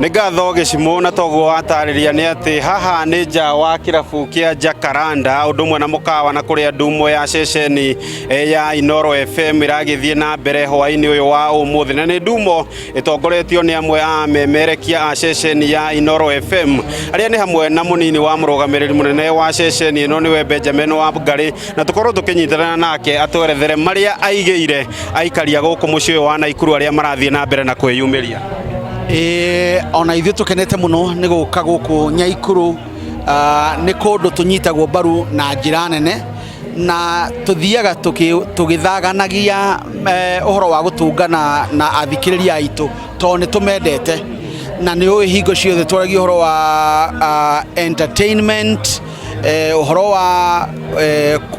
Nĩ ngatho Gĩcimũ, na toguo watarĩria nĩ atĩ haha nĩ nja wa kĩrabu kĩa Jacaranda ũndũ ũmwe na mũkawa na kũrĩa ndumo ya ceceni ya Inoro FM ĩragĩthiĩ na mbere hwaĩ-inĩ ũyũ wa ũmũthĩ, na nĩ ndumo ĩtongoretio nĩ amwe a amemerekia a ceceni ya Inoro FM arĩa nĩ hamwe na mũnini wa mũrũgamĩrĩri mũnene wa ceceni ĩno nĩwe Benjamin Wangari, na tũkorwo tũkĩnyitanĩra nake atwerethere marĩa aigĩire aikaria gũkũ mũciĩ ũyũ wa Naikuru arĩa marathiĩ na mbere na kwĩyumĩria. Ĩĩ, ona ithuĩ tũkenete mũno nĩ gũka gũkũ Nyaikuru. Nĩ kũndũ tũnyitagwo mbaru na njĩra nene na tũthiaga tũgĩthaganagia ũhoro wa gũtũngana na athikĩrĩria aitũ tondũ nĩ tũmendete, na nĩ ũĩ hingo ciothe twaragia ũhoro wa entertainment, ũhoro wa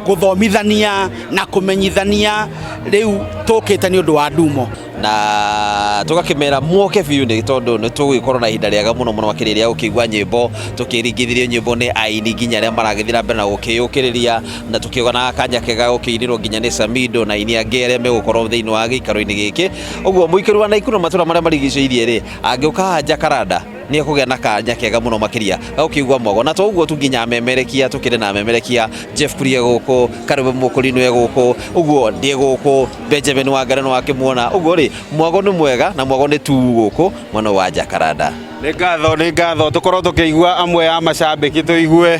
gũthomithania na kũmenyithania. Rĩu tũkĩte nĩ ũndũ wa ndumo na tũgakĩmera muoke biũ nĩ tondũ nĩ tũgũgĩkorwo na ihinda rĩega mũno mũno makĩria rĩa gũkĩigua nyĩmbo, tũkĩringithirio nyĩmbo nĩ aini nginya arĩa maragĩthiĩ na mbere na gũkĩyũkĩrĩria, na tũkĩũga na kanya kega gũkĩinĩrwo nginya nĩ Samido na aini angĩ arĩa megũkorwo thĩinĩ wa gĩikaro-inĩ gĩkĩ. Ũguo mũikari wa Naikuru na matũra marĩa marigicĩirie rĩ, angĩũka haha Jacaranda nĩ ekũgĩa na kanya kega mũno makĩria ga gũkĩigua mwago, na to ũguo tu, nginya amemerekia tũkĩrĩ na amemerekia Jeff Kuria gũkũ, Karũme Mũkũrinũ e gũkũ, ũguo ndĩ gũkũ, Benjamin Wangari nĩ wakĩmuona. Ũguo rĩ, mwago nĩ mwega na mwago nĩ tu gũkũ mwena wa Jacaranda. Nĩ ngatho, nĩ ngatho. Tũkorwo tũkĩigua amwe a macambĩki, tũigue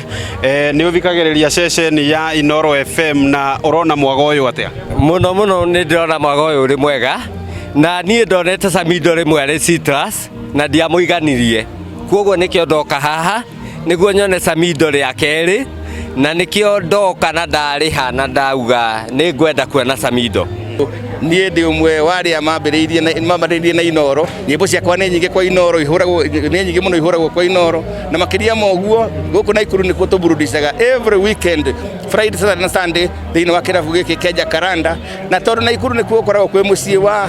nĩ ũthikagĩrĩria ceceni ya Inoro FM na ũrona mwago ũyũ atĩa? Mũno mũno nĩ ndĩrona mwago ũyũ ũrĩ mwega, na niĩ ndonete Samido rĩmwe arĩ Citrus na ndiamũiganirie, koguo nĩkĩo ndoka haha nĩguo nyone Samido rĩa kerĩ, na nĩkĩo ndoka na ndarĩha na ndauga nĩ ngwenda kuona Samido. Niĩ ndĩ ũmwe wa arĩa mambĩrĩirie na Inoro. Nyĩmbo ciakwa nĩ nyingĩ kwa Inoro, ihũragwo nĩ nyingĩ mũno, ihũragwo kwa Inoro, na makĩria ma ũguo gũkũ Naikuru nĩkuo tũburudishaga every weekend, Friday, Saturday na Sunday, thĩinĩ wa kĩrabu gĩkĩ kĩa Jacaranda. Na tondũ Naikuru nĩkuo gũkoragwo kwĩ mũciĩ wa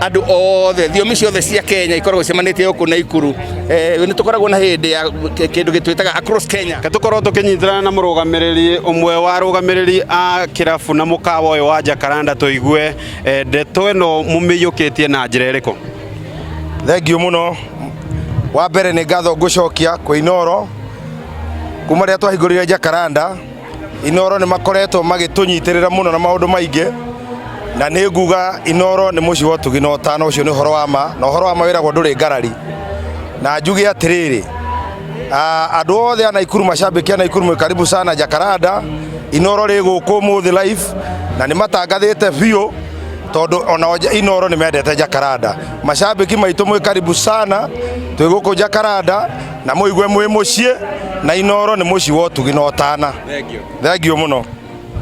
andũ othe, thiomi ciothe cia Kenya ikoragwo icemanĩtie gũkũ Naikuru, nĩ tũkoragwo na hĩndĩ ya kĩndũ gĩtwĩtaga Across Kenya. Reke tũkorwo tũkĩnyitana na mũrũgamĩrĩri ũmwe wa arũgamĩrĩri a kĩrabu na mũkawa ũyũ wa Jacaranda, tũigue ndeto ĩno mũmĩiyũkĩtie na njĩra ĩrĩkũ. Thengiũ mũno. Wa mbere nĩ ngatho ngũcokia kwĩ Inoro. Kuma rĩrĩa twahingũrire Jacaranda, Inoro nĩ makoretwo magĩtũnyitĩrĩra mũno na maũndũ maingĩ, na nĩ nguga Inoro nĩ mũciĩ wa ũtugi na ũtana. Ũcio nĩ ũhoro wa ma, na ũhoro wa ma wĩragwo ndũrĩ ngarari. Na njuge atĩrĩrĩ, andũ othe a Naikuru, macambĩki a Naikuru, mwĩ karibu sana Jacaranda. Inoro rĩ gũkũ ũmũthĩ live na nĩ matangathĩte biũ tondũ ona Inoro nĩ mendete Jacaranda. Macambĩki maitũ, mwĩ karibu sana, twĩ gũkũ Jacaranda na mũigue mwĩ mũciĩ, na Inoro nĩ mũciĩ wa ũtugi na ũtana. Thengiũ mũno.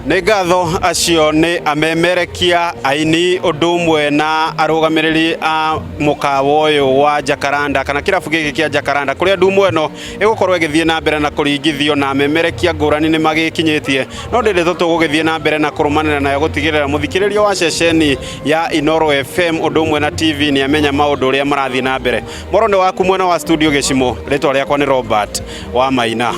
Nĩ ngatho. Acio nĩ amemerekia, aini ũndũ ũmwe na arũgamĩrĩri a mũkawa ũyũ wa Jacaranda kana kĩrabu gĩkĩ kĩa Jacaranda kũrĩa ndumo ĩno ĩgũkorwo ĩgĩthiĩ na mbere na kũringithio, na amemerekia ngũrani nĩ magĩkinyĩtie, no ndĩndĩ tũtũgũgĩthiĩ na mbere na kũrũmanĩra nayo gũtigĩrĩra mũthikĩrĩria wa ceceni ya Inoro FM ũndũ ũmwe na TV nĩ amenya maũndũ ũrĩa marathiĩ na mbere. Mworo nĩ waku mwena wa studio Gĩcimũ. Rĩtwa rĩakwa nĩ Robert wa Maina.